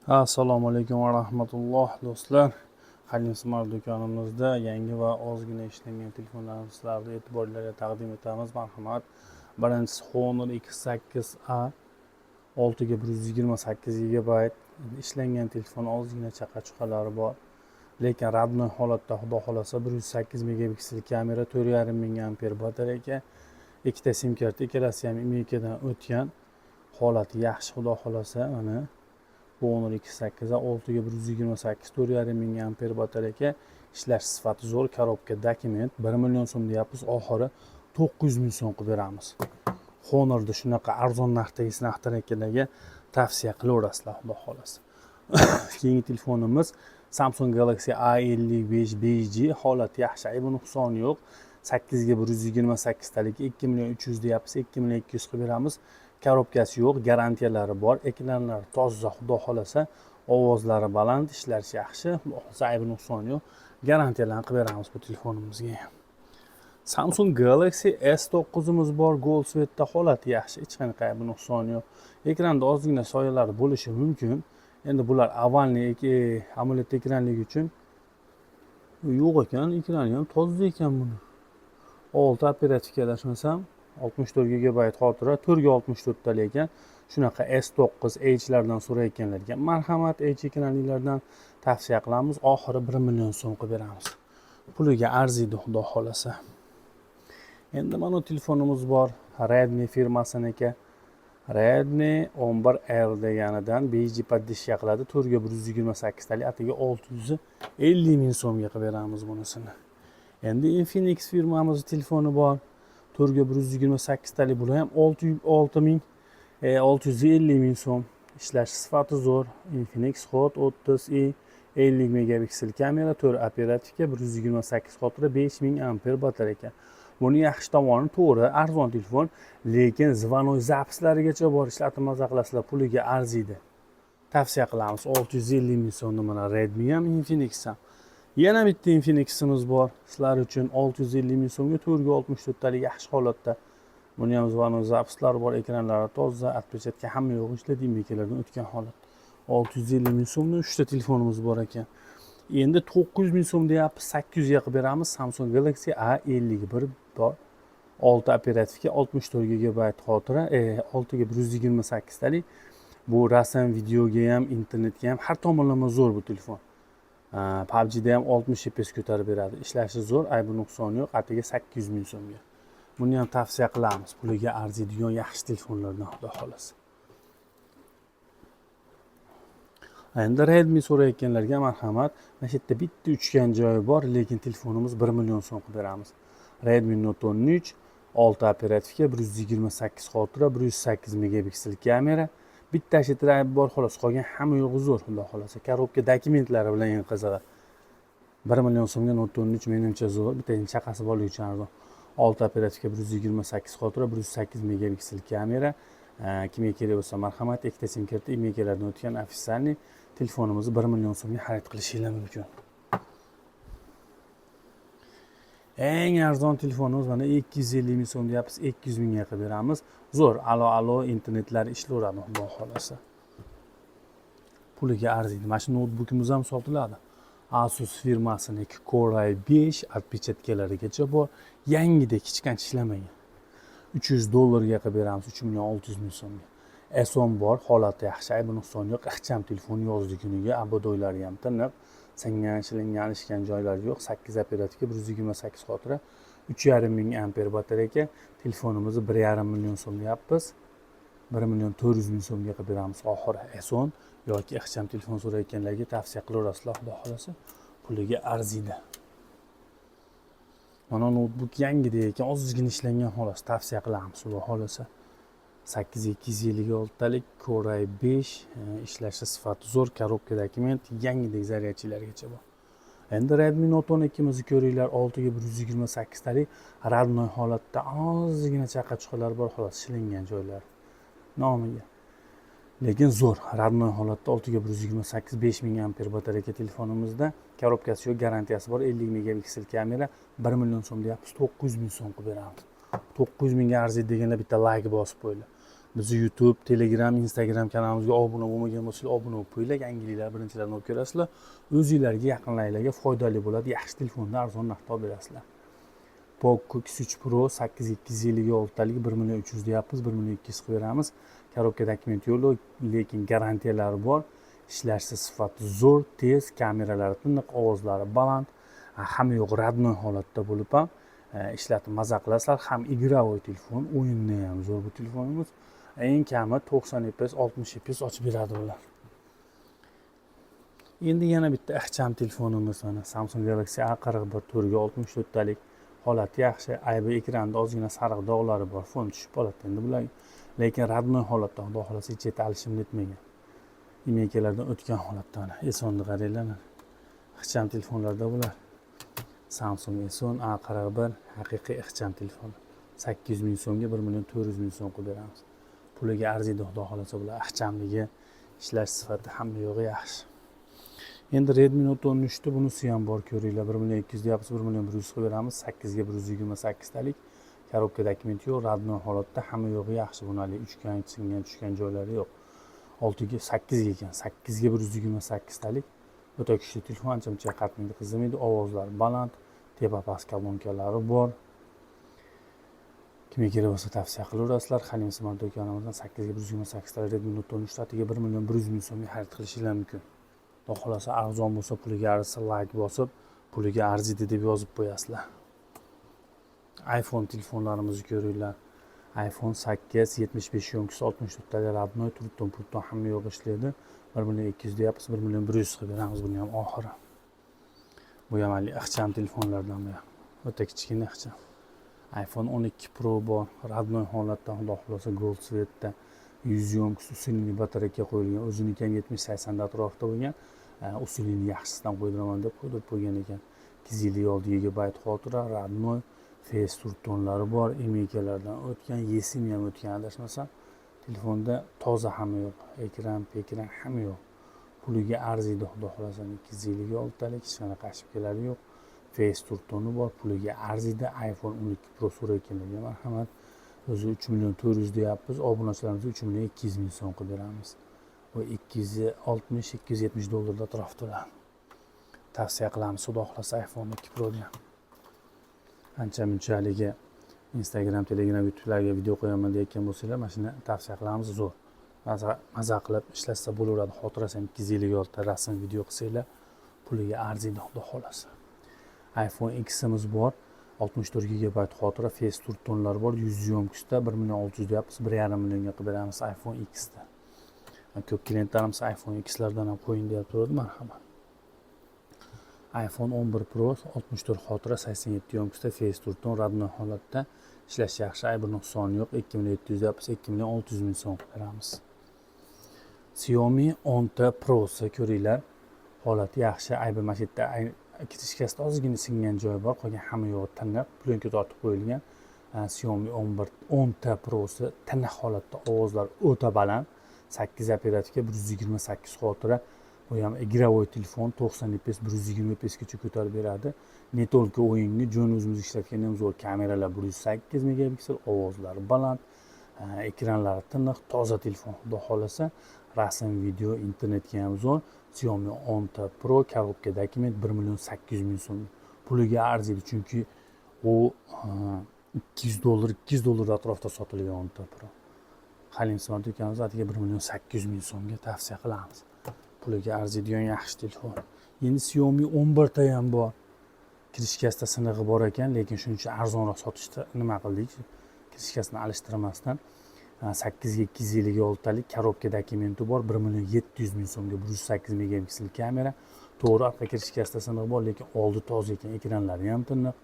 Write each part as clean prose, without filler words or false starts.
Assalomu alaykum va rahmatulloh, do'stlar. Halim Smart do'konimizda yangi va ozgina ishlangan telefonlarni sizlarga e'tiboringlarga taqdim etamiz. Marhamat. Birinchisi Honor X8a, 6 ga 128 gigabayt ishlangan telefon, ozgina chaqa-chuqalari bor. Lekin родной holatda, xudo xohlasa. 108 megapiksel kamera, 4,5 ming amper batareyka, ikkita sim karta, ikkalasi ham IMEIdan o'tgan. Holati yaxshi, xudo xohlasa. Mana Honor X8 6 ga 128, 4,5 ming amper batareyka, ishlash sifati zo'r, коробка, dokument. 1 million so'm deyapmiz, oxiri 900 ming so'm qilib beramiz. Honorda shunaqa arzon narxdagi smartfonlarga tavsiya qilaverasizlar, xudo xohlasa. Keyingi telefonimiz Samsung Galaxy A55 5G, holati yaxshi, aybi nuqsoni yo'q. 8 ga 128 talik 2 million 300 deyapmiz, 2 million 200 qilib beramiz. Коробка si yo'q, garantiyalari bor, ekranlari toza, xudo xohlasa, ovozlari baland, ishlashi yaxshi, xudo xohlasa, aybi nuqsoni yo'q. Garantiyalarni qilib beramiz bu telefonimizga ham. Samsung Galaxy S9imiz bor, gold цвет da, holati yaxshi, hech qanaqa aybi nuqsoni yo'q. Ekranda ozgina soyalar bo'lishi mumkin. Endi bular овальный AMOLED ekranligi uchun. Yo'q ekan, ekrani ham toza ekan buni. 6 оперативка, adashmasam, 64 gigabayt xotira, 4 ga 64 talik ekan. Shunaqa S9 Edge'lardan so'rayotganlarga marhamat, Edge ekranlilardan tavsiya qilamiz. Oxiri 1 million so'm qilib beramiz. Puliga arziydi, xudo xohlasa. Endi mana telefonimiz bor, Redmi firmasiniki. Redmi 11R deganidan 5G поддержка qiladi. 4 ga 128 talik atigi 650 ming so'mga qilib beramiz bunisini. Endi Infinix firmamiz telefoni bor. 4 ga 128 talik, bular ham 6 650 ming so'm. Ishlash sifati zo'r. Infinix Hot 30i, 50 megapiksel kamera, 4 оперативка, 128 xotira, 5000 amper batareyka. Buni yaxshi tomoni, to'g'ri, arzon telefon, lekin звонок, запись larigacha bor, ishlatib maza qilasizlar, puliga arziydi. Tavsiya qilamiz 650 ming so'mni. Mana Redmi ham, Infinix ham. Yana bitta Infiniximiz bor sizlar uchun 650 ming so'mga, 4 ga 64 talik, yaxshi holatda. Buni ham звонок, запись lari bor, ekranlari toza, отпечатка hamma yo'q ishlaydi, IMEIlardan o'tgan holat. 650 ming so'mdan uchta telefonimiz bor ekan. Endi 900 ming so'm deyapmiz, 800 ga qilib beramiz. Samsung Galaxy A51 bor, 6 оперативка, 64 gigabayt xotira, 6 ga 128 talik. Bu rasm, videoga ham, internetga ham, har tomonlama zo'r bu telefon. PUBGda ham 60 FPS ko'tarib beradi. Ishlashi zo'r, aybi nuqsoni yo'q. Atigi 800 ming so'mga buni ham tavsiya qilamiz. Puliga arziydigan yaxshi telefonlardan, xudo xohlasa. Endi Redmi so'rayotganlarga marhamat. Mana shu yerda bitta uchgan joyi bor, lekin telefonimiz 1 million so'm qilib beramiz. Redmi Note 13, 6 оперативка, 128 xotira, 108 megapiksel kamera. Bitta shu yerda ayb bor xolos, qolgan hamma yo'g'i zo'r, xudo xohlasa. Коробка, dokumentlari bilan eng qizig'i. 1 million so'mga Note 13 menimcha zo'r, bitta chaqasi borligi uchun arzon. 6 оперативка, 128 xotira, 108 megapiksel kamera. Kimga kerak bo'lsa, marhamat, ikkita sim karta, IMEIlardan o'tgan, официальный telefonimizni 1 million so'mga xarid qilishinglar mumkin. Eng arzon telefonimiz mana 250 ming so'm deyapmiz, 200 mingga qilib beramiz. Zo'r, alo alo, internetlar ishlayveradi, xudo xohlasa. Puliga arziydi. Mana shu noutbukimiz ham sotiladi. Asus firmasiniki, Core i5, отпечатка larigacha bor, yangidek, hech qancha ishlamagan. 300 dollarga qilib beramiz, 3 million 600 ming so'mga. S10 bor, holati yaxshi, aybi nuqsoni yo'q, ixcham telefon, yozdi kuniga, ободой lari ham tiniq, singan, shilingan, alishgan joylari yo'q. 8 оперативка, 128 xotira, 3,5 ming amper batareyka. Telefonimizni 1,5 million so'm deyapmiz, 1 million 400 ming so'mga qilib beramiz oxiri. S10 yoki ixcham telefon so'rayotganlarga tavsiya qilaverasizlar, xudo xohlasa, puliga arziydi. Mana noutbuk yangidek ekan, ozgina ishlangan xolos, tavsiya qilamiz, xudo xohlasa. 8 256talik Core i5, ishlashi sifati zo'r, коробка, dokument, yangidek, зарядчий largacha bor. Endi Redmi Note 12imizni ko'ringlar, 6 ga 128talik, родной holatda, ozgina chaqa chuqalar bor xolos, shilingan joylari nomiga, lekin zo'r, родной holatda, 6 ga 128, 5000 amper batareyka telefonimizda. Коробка si yo'q, garantiyasi bor, 50 megapiksel kamera. 1 million so'm deyapmiz, 900 ming so'm qilib beramiz. 900 mingga arziydi deganlar bitta layk bosib qo'yinglar. Bizni YouTube, Telegram, Instagram kanalimizga obuna bo'lmagan bo'lsanglar, obuna bo'lib qo'yinglar. Yangiliklar birinchilardan bo'lib ko'rasizlar. O'zinglarga, yaqinlaringlarga foydali bo'ladi. Yaxshi telefonni arzon narxda olib berasizlar. Poco X3 Pro 8 256 talik, 1 million 300 deyapmiz, 1 million 200 qilib beramiz. Коробка документ yo'q, lekin garantiyalari bor. Ishlashi sifati zo'r, tez, kameralari tiniq, ovozlari baland, hamma yo'q родной holatda bo'lib ham ishlatib maza qilasizlar. Ham игровой telefon, o'yinda ham zo'r bu telefonimiz. Eng kami 90 FPS, 60 FPS ochib beradi bular. Endi yana bitta ixcham telefonimiz, mana, Samsung Galaxy A41, 4 ga 64 talik. Holati yaxshi, aybi ekranda ozgina sariq dog'lari bor, fon tushib qoladi endi bular, lekin родной holatda, xudo xohlasa, hech yerda alishimni etmagan, имейка lardan o'tgan holatda. Mana, S10ni qaranglar, mana. Ixcham telefonlarda bular. Samsung S10, A41, haqiqiy ixcham telefon. 800 ming so'mga, 1 million 400 ming so'm qilib beramiz. Puliga arziydi, xudo xohlasa, bular. Ixchamligi, ishlash sifati, hamma yo'g'i yaxshi. Endi Redmi Note 13 ni, bunisi ham bor, ko'ringlar. 1 million 200 deyapmiz, 1 million 100 qilib beramiz. 8 ga 128 talik, коробка документ yo'q, родной holatda, hamma yo'g'i yaxshi. Buni haligi uchgan, singan, tushgan joylari yo'q. Oltiga, sakkizga ekan, 8 ga 128 talik, o'ta kuchli telefon, ancha muncha qatmaydi, qizimaydi, ovozlari baland, tepa past kolonkalari bor. Kimga kerak bo'lsa, tavsiya qilaverasizlar. Halim Smart do'konimizdan 8 ga 128 talik Redmi Note 13 atigi 1 million 100 ming so'mga xarid qilishinglar mumkin. Xudo xohlasa, arzon bo'lsa, puliga arzisa, layk bosib, "Puliga arziydi" deb yozib qo'yasizlar. iPhone telefonlarimizni ko'ringlar. iPhone 8, 75 ёмкость, 64 talik, родной, turton pulton, hamma yo'q ishlaydi. 1 million 200 deyapmiz, 1 million 100 qilib beramiz buni ham oxiri. Bu ham haligi ixcham telefonlardan, bu ham o'ta kichkina, ixcham. iPhone 12 Pro bor, родной holatda, xudo xohlasa, gold цвет da, 100 ёмкость, усиленный батарейка qo'yilgan. O'ziniki ham 70-80 atrofida bo'lgan, усиленный yaxshisidan qo'ydiraman deb qo'ydirib qo'ygan ekan. 256 gigabayt xotira, родной, face turtonlari bor, имейка lardan o'tgan, eSIM ham o'tgan adashmasam. Telefonda toza, hamma yo'q, ekran pekran hamma yo'q, puliga arziydi, xudo xohlasa. 256 talik, hech qanaqa ошибка lari yo'q, face turtoni bor, puliga arziydi. iPhone 12 Pro so'rayotganlarga marhamat. O'zi 3 million 400 deyapmiz, obunachilarimizga 3 million 200 ming so'm qilib beramiz. Bu 260, 270 dollarda atrofida ular. Tavsiya qilamiz, xudo xohlasa, iPhone 12 Proni ham. Ancha muncha haligi Instagram, Telegram, YouTubelarga video qo'yaman deyotgan bo'lsanglar, mana shuni tavsiya qilamiz, zo'r, maza qilib ishlatsa bo'laveradi. Xotirasi ham 256 ta, rasm, video qilsanglar, puliga arziydi, xudo xohlasa. iPhone Ximiz bor, 64 gigabayt xotira, face turtonlar bor, 100 ёмкость da, 1 million 600 deyapmiz, 1,5 millionga qilib beramiz iPhone Xni. Ko'p klientlarimiz iPhone Xlardan ham qo'ying deyapti turadi, marhamat. iPhone 11 Pro, 64 xotira, 87 ёмкость da, face turton, родной holatda, ishlashi yaxshi, aybi nuqsoni yo'q. 2 million 700 deyapmiz, 2 million 600 ming so'm qilib beramiz. Xiaomi 10T Prosi ko'ringlar, holati yaxshi, aybi mana shu yerda крышка sida ozgina singan joyi bor, qolgan hamma yo'g'i tiniq, plyonka tortib qo'yilgan. Xiaomi 11 10T Prosi tiniq holatda, ovozlar o'ta baland, 8 оперативка, 128 xotira. Bu ham игровой telefon, 90 FPS, 120 FPS gacha ko'tarib beradi. Не только o'yinga, jo'n o'zimiz ishlatganda ham zo'r. Kameralar 108 megapiksel, ovozlari baland, ekranlari tiniq, toza telefon, xudo xohlasa, rasm, video, internetga ham zo'r. Xiaomi 10T Pro, коробка документ, 1 million 800 ming so'm, puliga arziydi, chunki u 200 dollar, 200 dollar atrofida sotilgan 10T Pro. Halim Smart do'konimiz atigi 1 million 800 ming so'mga tavsiya qilamiz, puliga arziydigan yaxshi telefon. Endi Xiaomi 11 ta ham bor, крышка sida sinig'i bor ekan, lekin shuning uchun arzonroq sotishda nima qildik, крышка sini alishtirmasdan. 8 ga 256 talik, коробка документ i bor, 1 million 700 ming so'mga, 108 megapiksel kamera. To'g'ri, orqa крышка sida sinig'i bor, lekin oldi toza ekan, ekranlari ham tiniq,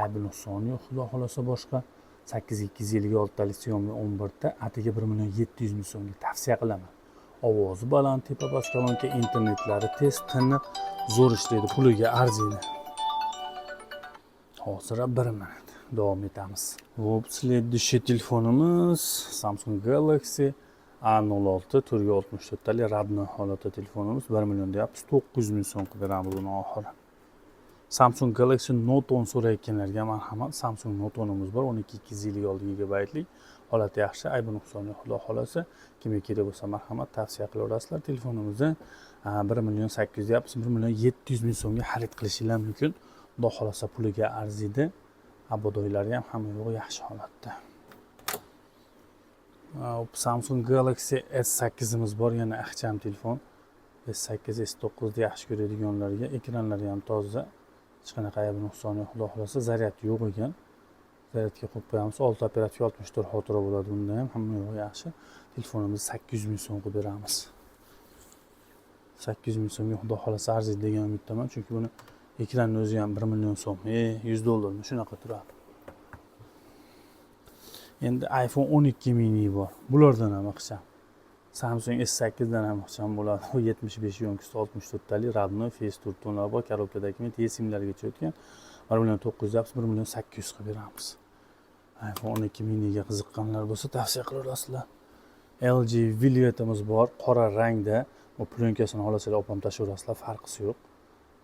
aybi nuqsoni yo'q, xudo xohlasa, boshqa. 8 ga 256 talik Xiaomi 11 ta atigi 1 million 700 ming so'mga tavsiya qilaman. Ovozi baland, tepa past kolonka, internetlari tez, tiniq, zo'r ishlaydi, puliga arziydi. Hozir bir minut davom etamiz. Вот следующий telefonimiz Samsung Galaxy A06, 4 ga 64 talik, родной holatda telefonimiz. 1 million deyapmiz, 900 ming so'm qilib beramiz uni oxiri. Samsung Galaxy Note 10 so'rayotganlarga marhamat. Samsung Note 10imiz bor, 12 256 gigabaytlik. Holati yaxshi, aybi nuqsoni yo'q, xudo xohlasa. Kimga kerak bo'lsa, marhamat, tavsiya qilaverasizlar. Telefonimizni 1 million 800 deyapmiz, 1 million 700 ming so'mga xarid qilishinglar mumkin. Xudo xohlasa, puliga arziydi. Ободойлari ham, hamma yo'g'i yaxshi holatda. Hop, Samsung Galaxy S8imiz bor, yana ixcham telefon. S8, S9 ni yaxshi ko'radiganlarga. Ekranlari ham toza, hech qanaqa aybi nuqsoni yo'q, xudo xohlasa. Zaryad yo'q ekan, zaryadga qo'yib qo'yamiz. 6 operativ, 64 xotira bo'ladi bunda ham, hamma yo'g'i yaxshi. Telefonimizni 800 ming so'm qilib beramiz. 800 ming so'mga, xudo xohlasa, arziydi degan umiddaman, chunki buni ekranni o'zi ham 1 million so'm, 100 dollarmi, shunaqa turadi. Endi iPhone 12 mini bor, bulardan ham ixcham, Samsung S8 dan ham ixcham bo'ladi. Bu 75 ёмкость, 64 talik, родной, Face to'rtlar bor, коробка документ, eSIMlargacha o'tgan. 1 million 900 deyapmiz, 1 million 800 qilib beramiz. iPhone 12 miniga qiziqqanlar bo'lsa, tavsiya qilaverasizlar. LG Velvet'imiz bor, qora rangda. Bu plyonкасini xohlasanglar, opam tashlayverasizlar, farqisi yo'q.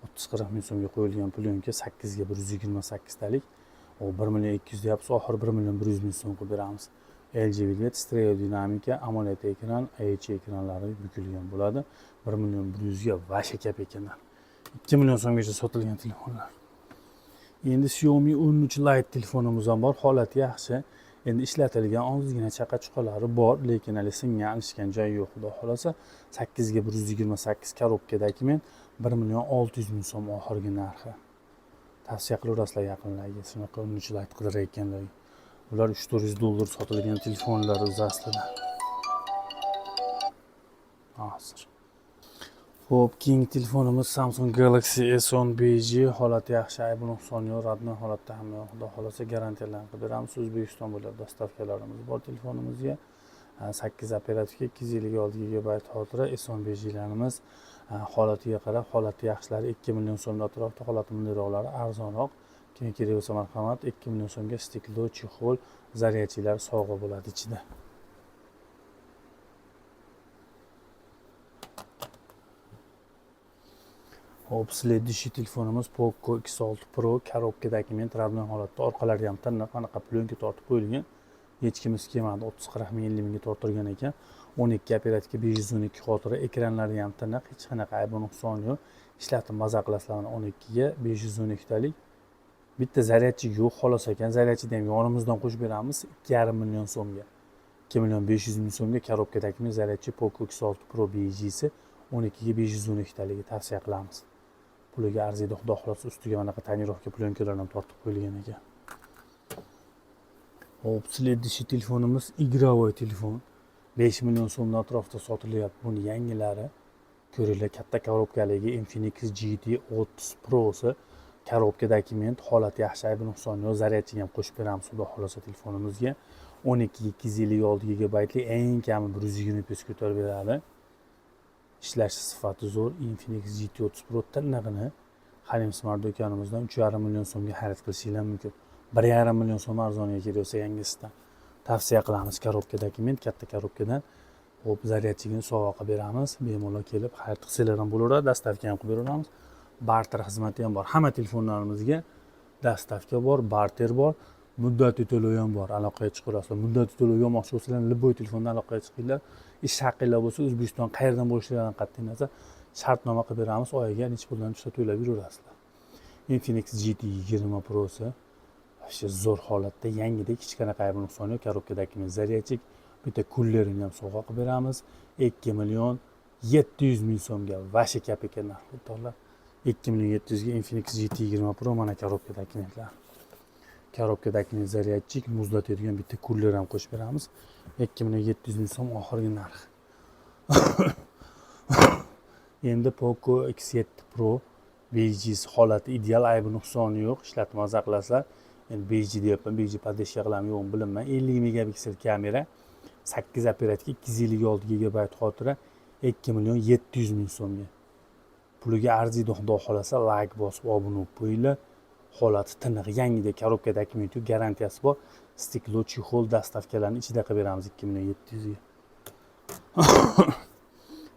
30-40 ming so'mga qo'yilgan plyonka. 8 ga 128 talik. U 1 million 200 deyapmiz, oxiri 1 million 100 ming so'm qilib beramiz. LG Velvet, стерео dinamika, AMOLED ekran, IH ekranlari bukilgan bo'ladi. 1 million 100 ga вообще gap ekan, 2 million so'mgacha sotilgan telefonlar. Endi Xiaomi 13 Lite telefonimiz ham bor, holati yaxshi. Endi ishlatilgan, ozgina chaqa chuqalari bor, lekin hali singan, alishgan joyi yo'q, xudo xohlasa. 8 ga 128, коробка документ, 1 million 600 ming so'm oxirgi narxi. Tavsiya qilaverasizlar yaqinlarga, shunaqa 13 Lite qidirayotganlarga. Bular 300-400 dollar sotilgan telefonlar o'zi aslida hozir. Ho'p, keyingi telefonimiz Samsung Galaxy S10 5G. Holati yaxshi, aybi nuqsoni yo'q, родной holatda, hamma yoq, xudo xohlasa, garantiyalarni qilib beramiz. O'zbekiston bo'ylab доставка larimiz bor telefonimizga. 8 operativka, 256 gigabayt xotira. S10 5Glarimiz holatiga qarab, holati yaxshilari 2 million so'mni atrofida, holati bundayroqlari arzonroq. Kimga kerak bo'lsa, marhamat, 2 million so'mga. Стекло, чехол, зарядчик lar sovg'a bo'ladi ichida. Hop, следующий telefonimiz Poco X6 Pro, коробка документ, родной holatda, orqalari ham tiniq, anaqa plyonka tortib qo'yilgan. Hech kimisi kelmadi, 30-40 ming, 50 mingga torttirgan ekan. 12 operativka, 512 xotira, ekranlari ham tiniq, hech qanaqa aybi nuqsoni yo'q. Ishlatib maza qilasizlar mana, 12 ga 512 talik. Bitta зарядчик yo'q xolos ekan, зарядчик ni ham yonimizdan qo'shib beramiz 2,5 million so'mga. 2 million 500 ming so'mga коробка документ, зарядчик Poco X6 Pro 5Gsi, 12 ga 512 taligi tavsiya qilamiz. Puliga arziydi, xudo xohlasa. Ustiga manaqa тонировка plyonkalar ham tortib qo'yilgan ekan. Hop, следующий telefonimiz игровой telefon. 5 million so'mni atrofida sotilyapti buni yangilari. Ko'ringlar, katta коробка ligi Infinix GT 30 Pro'si. Коробка документ, holati yaxshi, aybi nuqsoni yo'q. Зарядчик ham qo'shib beramiz, xudo xohlasa, telefonimizga. 12 256 gigabaytli eng kami 120 FPS ko'tarib beradi. Ishlash sifati zo'r. Infinix GT 30 Pro tiniqini Halim Smart do'konimizdan 3,5 million so'mga xarid qilishinglar mumkin. 1,5 million so'm arzoniga kerak bo'lsa yangisidan. Tavsiya qilamiz, коробка документ, katta коробка dan. Hop, зарядчик ini sovg'a qilib beramiz. Bemalol kelib xarid qilsanglar ham bo'laveradi, доставка ham qilib beraveramiz. Barter xizmati ham bor. Hamma telefonlarimizga доставка bor, barter bor, muddatli to'lov ham bor. Aloqaga chiqaverasizlar. Muddatli to'lovga olmoqchi bo'lsanglar, любой telefondan aloqaga chiqinglar. Ish haqinglar bo'lsa, O'zbekiston qayerdan bo'lishlaridan qat'iy nazar shartnoma qilib beramiz, oyiga necha puldan tushsa to'lab yuraverasizlar. Infinix GT 20 Prosi вообще zo'r holatda, yangidek, hech qanaqa aybi nuqsoni yo'q. Коробка документ, зарядчик, bitta kullerini ham sovg'a qilib beramiz 2 million 700 ming so'mga. Вообще gap ekan narx, o'rtoqlar. 2 million 700 ga Infinix GT 20 Pro. Mana коробка документ lar, коробка документ, зарядчик, muzlatadigan bitta kuller ham qo'shib beramiz. 2 million 700 ming so'm oxirgi narx. Endi Poco X7 Pro 5G, holati ideal, aybi nuqsoni yo'q, ishlatib maza qilasizlar. Endi 5G deyapman, 5G поддержка qiladimi, yo'qmi, bilmayman. 50 megapiksel kamera, 8 operativka, 256 gigabayt xotira, 2 million 700 ming so'mga. Puliga arziydi, xudo xohlasa. Layk bosib, obuna bo'lib qo'yinglar. Holati tiniq, yangidek, коробка документ i, garantiyasi bor, стекло, чехол, доставка larni ichida qilib beramiz 2 million 700 ga.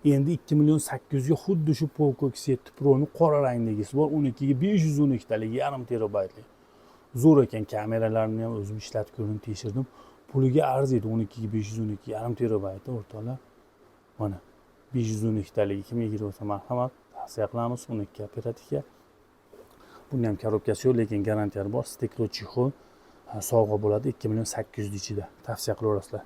Endi 2 million 800 ga xuddi shu Poco X7 Proni qora rangdagisi bor, 12 ga 512 taligi, yarim terabaytli. Zo'r ekan, kameralarini ham o'zim ishlatib ko'rdim, tekshirdim. Puliga arziydi. 12 ga 512, yarim terabayt, o'rtoqlar. Mana, 512 taligi kimga kerak bo'lsa, marhamat, tavsiya qilamiz. 12 оперативка. Buni ham коробка si yo'q, lekin garantiyasi bor. Стекло чехол sovg'a bo'ladi. 2 million 800 ichida tavsiya qilaverasizlar.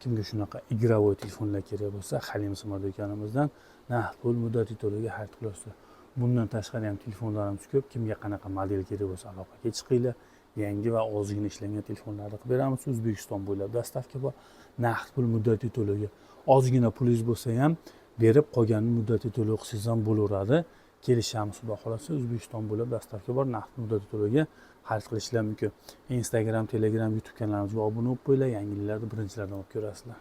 Kimga shunaqa игровой telefonlar kerak bo'lsa, Halim Smart do'konimizdan naqd pul, muddatli to'lovga xarid qilasizlar. Bundan tashqari ham telefonlarimiz ko'p. Kimga qanaqa model kerak bo'lsa, aloqaga chiqinglar. Yangi va ozgina ishlangan telefonlarni qilib beramiz. O'zbekiston bo'ylab доставка bor, naqd pul, muddatli to'lovga. Ozgina pulingiz bo'lsa ham berib, qolganini muddatli to'lov qilsangiz ham bo'laveradi. Kelishamiz, xudo xohlasa. O'zbekiston bo'ylab доставка bor, naqd, muddatli to'lovga xarid qilishlar mumkin. Instagram, Telegram, YouTube kanalimizga obuna bo'lib qo'yinglar, yangiliklarni birinchilardan bo'lib ko'rasizlar.